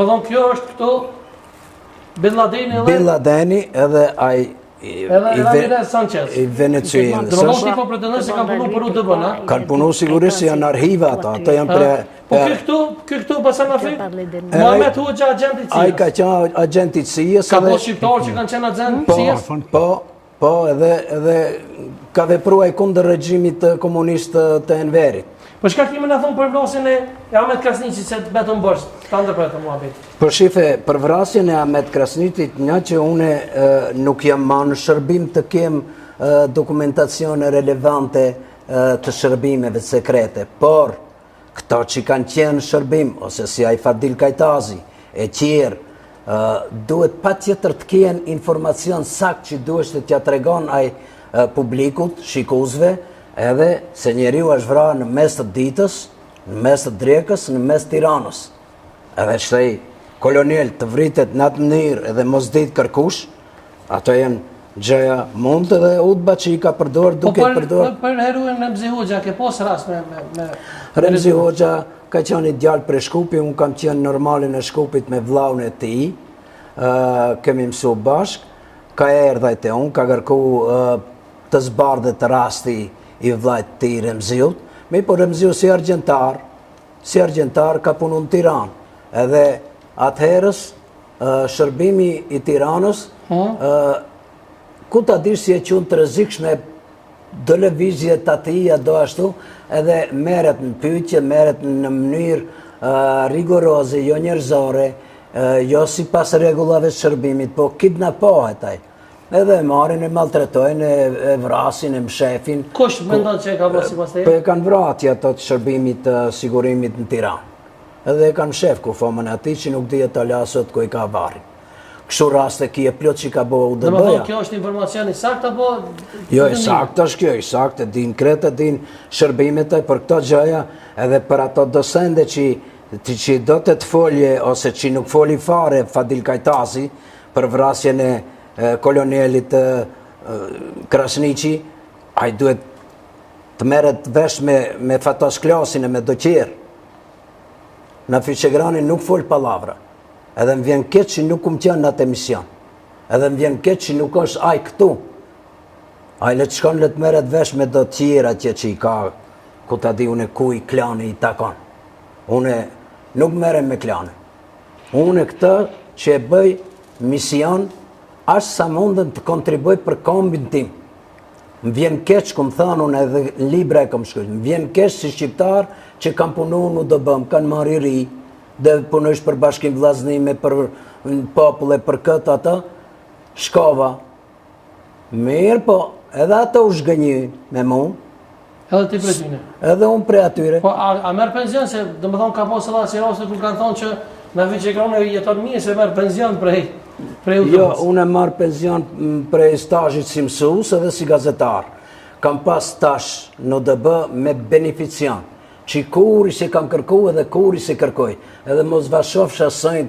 Po thonë kjo është këtu Bin Ladeni edhe Bin Ladeni edhe ai edhe Ramirez Sanchez i Venezuelës. Do të thotë po pretendon se kanë punu për UDB-në, a? Kanë punu sigurisht se janë arhiva ata, ata janë pre Po ky këtu, ky këtu pasa na fik. Muhamet Hoxha agjent i CIA. Ai ka qenë agjent i CIA-s. Ka po shqiptar që kanë qenë agjent i po, CIA-s? Po, Po, edhe, edhe ka vepru ai kundër regjimit komunist të Enverit. Po çka ki me na thonë për vrasjen e Ahmet Krasniqit se të betëm borxh, ta ndërpretëm muhabetin. Po shife, për vrasjen e Ahmet Krasniqit, një që une nuk jam ma në shërbim të kem dokumentacione relevante të shërbimeve sekrete, por Këto që kanë qenë në shërbim, ose si ai Fadil Kajtazi, e tjerë, duhet patjetër të kenë informacion sakt që duhet të t'ja tregon ai publikut, shikuesve, edhe se njeriu është vra në mes të ditës, në mes të drekës, në mes të Tiranës. Edhe që kolonel të vritet në atë mënyrë edhe mos ditë kërkush, Ato janë gjëja mund edhe UDB-a që i ka përdor, po duke po përdor. Po për heroin Remzi Hoxha, ke pos rast me... me, me... Remzi Hoxha ka qenë një djalë prej Shkupi, unë kam qenë normalin e Shkupit me vllaun e tij, kemi mësu bashkë, ka erdh ai te unë, ka kërku të zbardhet rasti i vllait të tij Remziut, mirëpo Remziu si argjentar, si argjentar ka punu në Tiranë, edhe atëherës Shërbimi i Tiranës, ku ta dish si e qun të rrezikshme do lëvizje të atija, do ashtu, edhe merret në pyetje, merret në mënyrë rigoroze, jo njerëzore, jo sipas rregullave të shërbimit, po kidnapohet ai. Edhe e marrin, e maltretojnë, e vrasin, e mshefin. Kush mendon që e ka vrarë sipas teje? Po e kanë vrarë atje ato të shërbimit të sigurimit në Tiranë. Edhe e kanë mshef kufomën e atij që nuk dihet hala sot ku e ka varrin. Kështu raste kije plot që ka bo UDB-ja. Domethënë kjo është informacion i saktë apo Jo, i saktë është kjo, i saktë, e din krejt, e din shërbimet e për këto gjëja, edhe për ato do sende që ti që do të të folje ose që nuk foli fare Fadil Kajtazi për vrasjen e kolonelit Krasniqi, ai duhet të merret vesh me, me Fatos Klosin e me do tjerë. Nafi Çegrani nuk fol pallavra. Edhe më vjen keq që nuk kum qenë në atë emision. Edhe më vjen keq që nuk është ai këtu. Ai le të shkon le të merret vesh me do tjera që që i ka, ku ta di unë kuj klani i takon. Unë nuk merrem me klane. Unë këtë që e bëj mision, aq sa mundem të kontribuoj për kombin tim. Më vjen keq, kum thënë unë edhe në libra e kam shkruar. Më vjen keq si shqiptar që kam punu në UDB, më kanë marrë i ri, dhe punojsh për bashkim vllaznim e për popull e për këtë atë, shkova. Mirë, po, edhe ato u zhgënjyn me mu. Edhe ti prej tyne. Edhe unë prej atyre. Po, a, a merr penzion, se domethonë ka pasë edhe asi raste kur kanë thonë që Nafi Çegrani jeton mirë se merr penzion prej, prej Jo, unë e marr penzion prej stazhit si mësues edhe si gazetar. Kam pas stazh në UDB me beneficion, që kurrë s'e kam kërku edhe kurrë s'e kërkoj. Edhe mos va shofsha sytë.